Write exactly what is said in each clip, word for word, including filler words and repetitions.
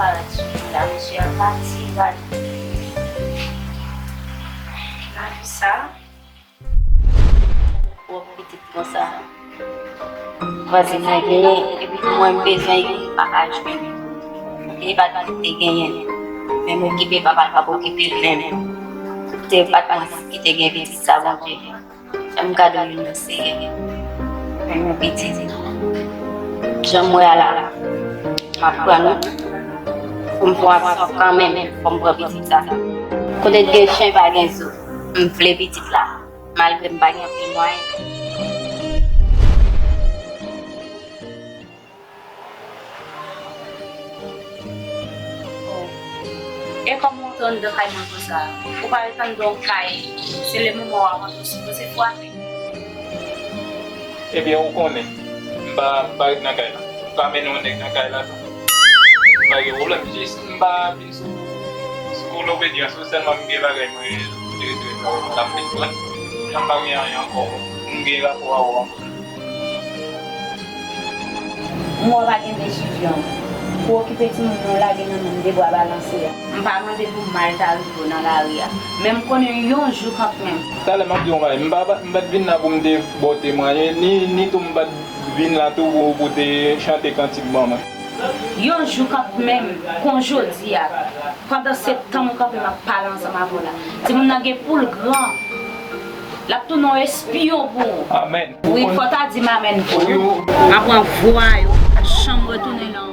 Parèt sou li la, mesye a pati, pati. Nan vi sa, pwòp pitit konsa. Vwazen mwen genyen, epi mwen m bezwen li, m pa ka jwenn li. E pa t li te genyen. Men m okipe, papa l p ap okipe l menm. Se pa t mwen ki te gen pitit sa, Bondye. Fè m kado youn nan seyè. Fè m yon pitit. Jan m wè a la, m ap pran nou. Fò m fè yon aksyon kanmenm, fò m pran pitit sa. Kote t gen chen pa gen zo. M vle pitit la, malgre m pa gen anpil mwayen. Oh. E kòman w te anndan kay mwen konsa? Ou pa ret anndan yon kay, se le moman w ap antre, w sipoze frape. Ebyen, ou konnen, m pa, m pa ret nan kay la. M ka mennen yon nèg nan kay la tou. M pa gen pwoblèm, jis m pa vin sou, sou lobedyans ou, sèlman m gen bagay mwen, m vin pran. Jan m pa gen anyen ankò, m gen rapò a ou ankò. M wè w pa gen desizyon. Pou okipe timoun nan, w lage nan men m de bwa balanse a. M pa mande pou mal ta rive w nan lari a. Men m konnen yon jou kanmenm. Talè m ap di w yon bagay. M pa, m pa t vin la pou m te ba w temwaye, ni, ni tou m pa t vin la tou pou, pou te chante kantik ban mwen. Yon jou kanmenm, kon jodi a, pandan se tan m kanpe m ap pale ansanm avè w la. Timoun nan gen pou l gran. L ap tounen yon espyon pou ou. Amèn. Wi, fò w ta di m amèn pou ou. Apre vwa yo, pa janm retounen la ankò.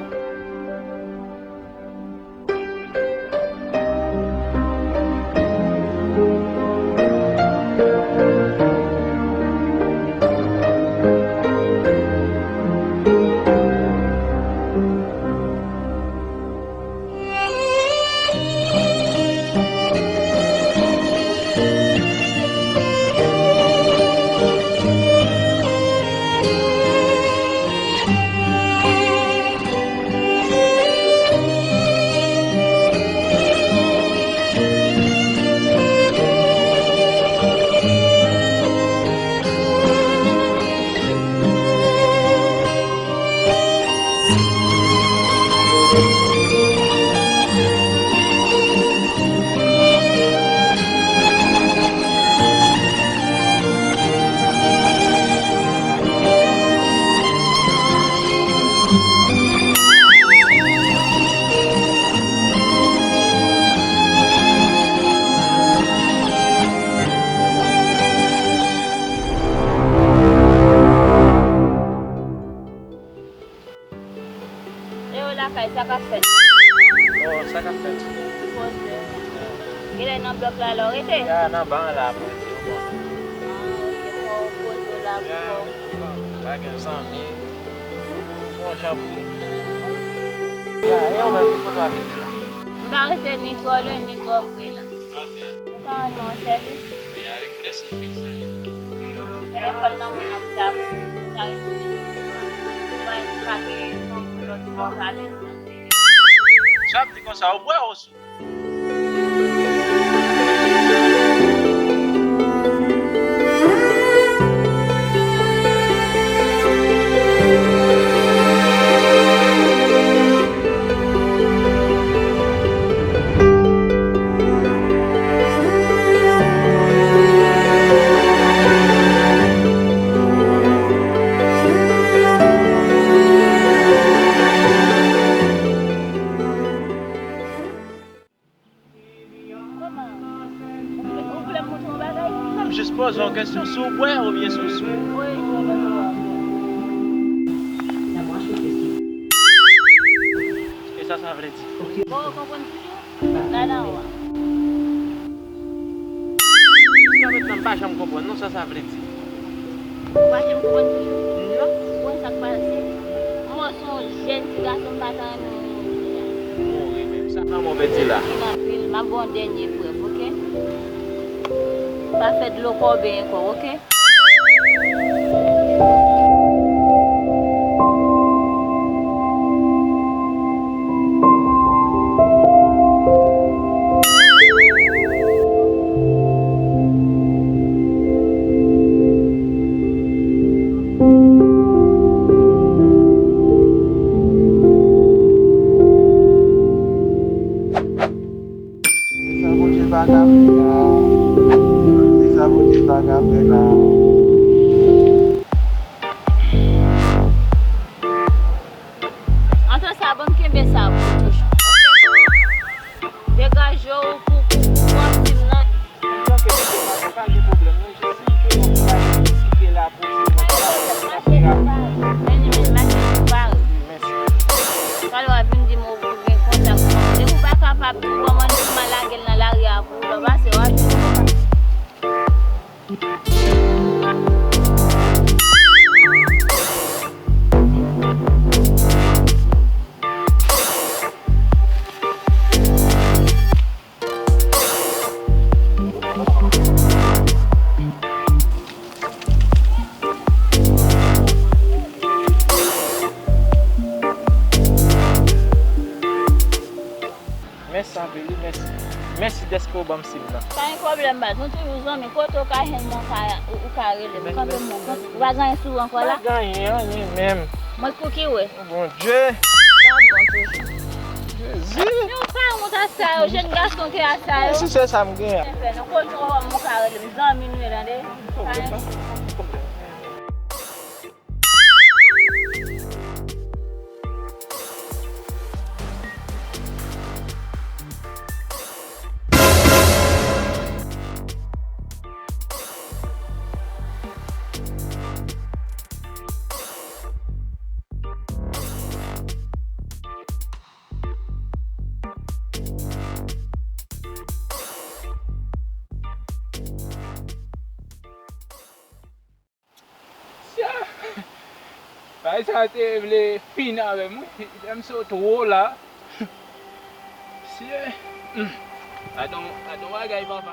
E yo lakay, sa k ap fèt? Oh, sa k ap fèt? Poze. Genlè nan blòk la, la w rete? Ya, nan ban la, mwen di w bon. Ah, ok, fò w poze w la pou fò. Pa gen zanmi. Fò w jan pou. Ya, e yo menm ki pou nou abite la. M pa rete ni twò lwen, ni twò pre la. Ok. Ou ka rann mwen yon sèvis? Wi, avèk plèzi. Telefòn nan mwen ap tap, sa retounen. Mwen pa gen fanm lòt bò pale. Sa ap di konsa, ou bwè ou sou? Kòman? Ou vle, ou vle m montre yon bagay? Non, m jis poze yon kesyon, si w bwè oubyen si w sou. Wi, m bwè. E sa, sa vle di? Bon, ou konprann toujou? Gade anwo a. Jiska mentnan, m pa janm konprann non sa sa vle di. Ou pa janm konprann toujou? Non. Ou konn sa k pase? Mwen se yon jèn ti gason, m pa ta renmen moun jodi a. Mouri menm, sa lanmò vle di la. Anpil, anpil. M ap ba w yon dènye prèv, oke? Pa fè dlo kòben ankò, oke? Ban m kenbe sa pou toujou. Degaje w pou, pou, pou pran fim nan. Tanke misye pa, pa gen pwoblèm, non. Jezi, ke yon bagay ki la pou fim nan. Mèsi. Talè w ap vin di m ou gen kontak. Depi w pa kapab, ou ban m rann fim nan, lage l nan lari a pou w pase, w ap jwenn. Mèsi anpil, wi, mèsi. Mèsi dèske w ban m sim nan. Pa gen pwoblèm, baz. Nou toujou zanmi. Kote w ka jwenn mwen, ou ka, ou, ou ka rele m. Kanpe m, ou pa gen anyen sou ou ankò la? Pa gen anyen, anyen menm. Mwen kou ki wè. O Bondye! Sa bon toujou. Jezi! Men ou pa wont a sa yo, jèn gason ke a sa yo. Si se sa m gen. Fè non, kote w wè m, ou ka rele m. Zanmi nou ye, tande? Pa gen anyen. Bagay sa te vle fin avè m, wi. Lè m sot wo la. Mesye. Hmm. Gadon, gadon bagay, papa.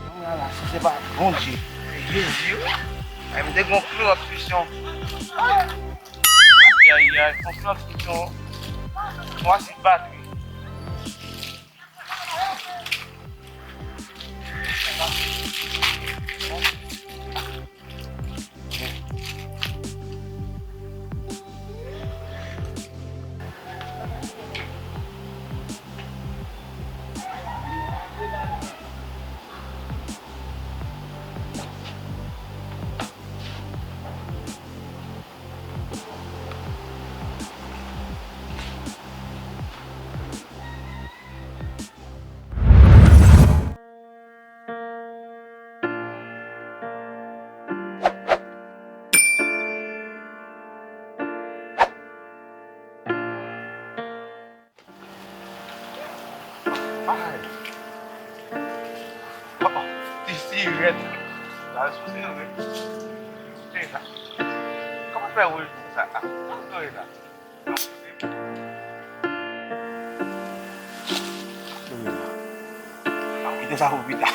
Kounye a la, si se pa Bondye, se Jezi, wi. Ay, m te gon klòt misyon. Ayayay, gon klòt misyon. Mwa si batri. Ay. Oh, oh. Ti sirèt. La sou sirèt. Kòman fè wouj konsa? Ah, kòman fè la? Kite sa pou pita.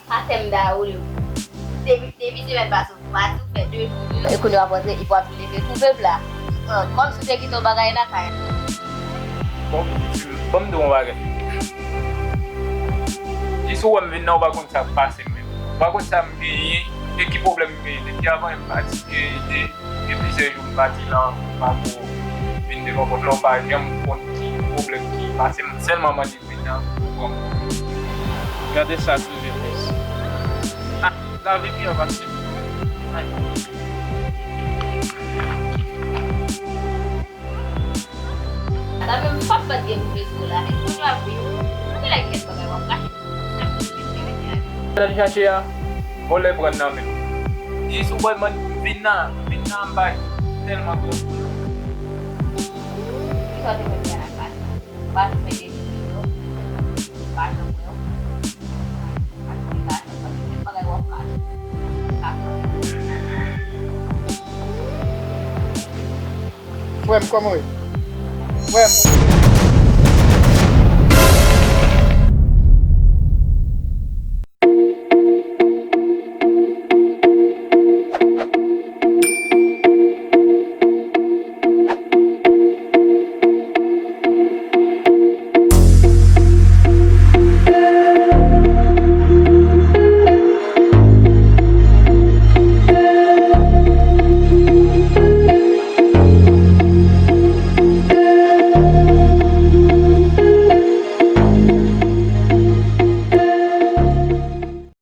Atè m da woule. Depi, depi semèn pase, ou pa tou fè de jou, de jou. E kounye a w ap rantre, epi w ap vin leve twouve m la. Kòmsi w te kite yon bagay nan kay la. Bon, ban m di w yon bagay. Jis ou wè m vin nan, ou pa konn sa k pase m menm. Ou pa konn sa m genyen, e ki pwoblèm m genyen. Depi avan yè m pati, e, e, gen plizyè jou m pati la, m pa ko vin devan pòt la, ou pa janm konn ki pwoblèm ki pase m. Sèlman mande Gade sa ki rive plis. Ah, lavi byen pase. Ay. Sa menm fòk pa t gen pou fè sou la, men kounye a wi. Mwen Lè kèt bagay w ap kache. Al chache a, vòlè pran nan men. Jis ou wè man vin nan, vin nan anba tèlman twòp. Kisa w te konn fè nan klas la? Ou pa janm mete videyo, ou pa janm wè w. Ak mwen ka, kèt bagay w ap kache. Frè m, kòman w ye? Frè m.